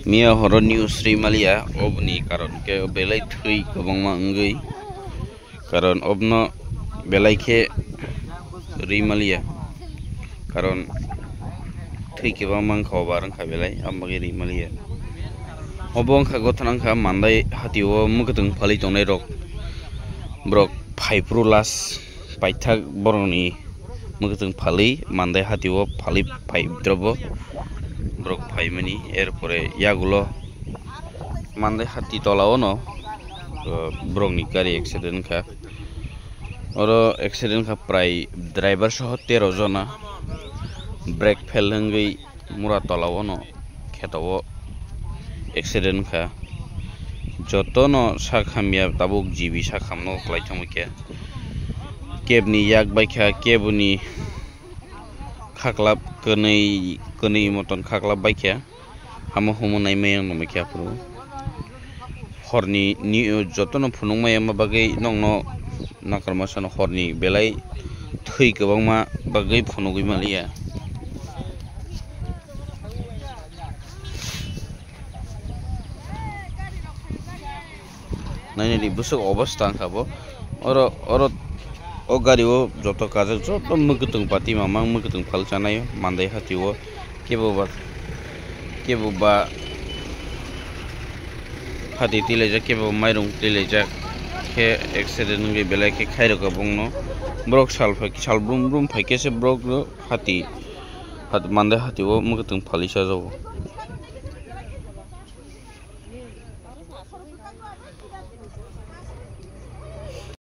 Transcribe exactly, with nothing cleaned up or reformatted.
Miya horo news ri maliya, oboni karon khe belai thwi kwbangma wngwi, karon obno belai khe ri maliya, karon thwi kwbangma wngkha, obar wngkha belai, aboni bagwi ri maliya. Obo wngkha gothana wngkha Mandai hatio mwkhwtwng phalwi tongnai rok, borok phaiphru last paithak borokni mwkhwtwng phalwi Mandai hatio phalwi phai drobo borok phaimani, erpore yagulo Mandai hati tolao no, uh, borokni gari accident wngkha. Oro accident wngkha prai driver soho tero jona, brake fail wngwi mura tolao no kheto o accident wngkha. Jotono sak hamya tabuk G B sak hamno kwlai thangwi khe. Kebni yak baikha, keboni khaklap kwnwi, kwnwi moton khaklap baikha. Hamo humo nai maya wngwi khe aphuru. Horni ni jotono phunukmaya wngma bagwi nokno nakarma sano horni belai thwi kwbangma bagwi phunugwi maliya. Nainani bwswk obostha wngkha bo. Oro, oro o gari o joto kajak joto mwkhwtwng pati mamang mwkhwtwng phalchanai o Mandai hatio kebo ba, kebo ba hati tilaijak, kebo mairung tilaijak khe accident wngwi belai khe khairokha bongno. Borok sal phai, sal brum brum phaikhe se borok hati, hat-, Mandai hatio mwkhwtwng phalwi chajago.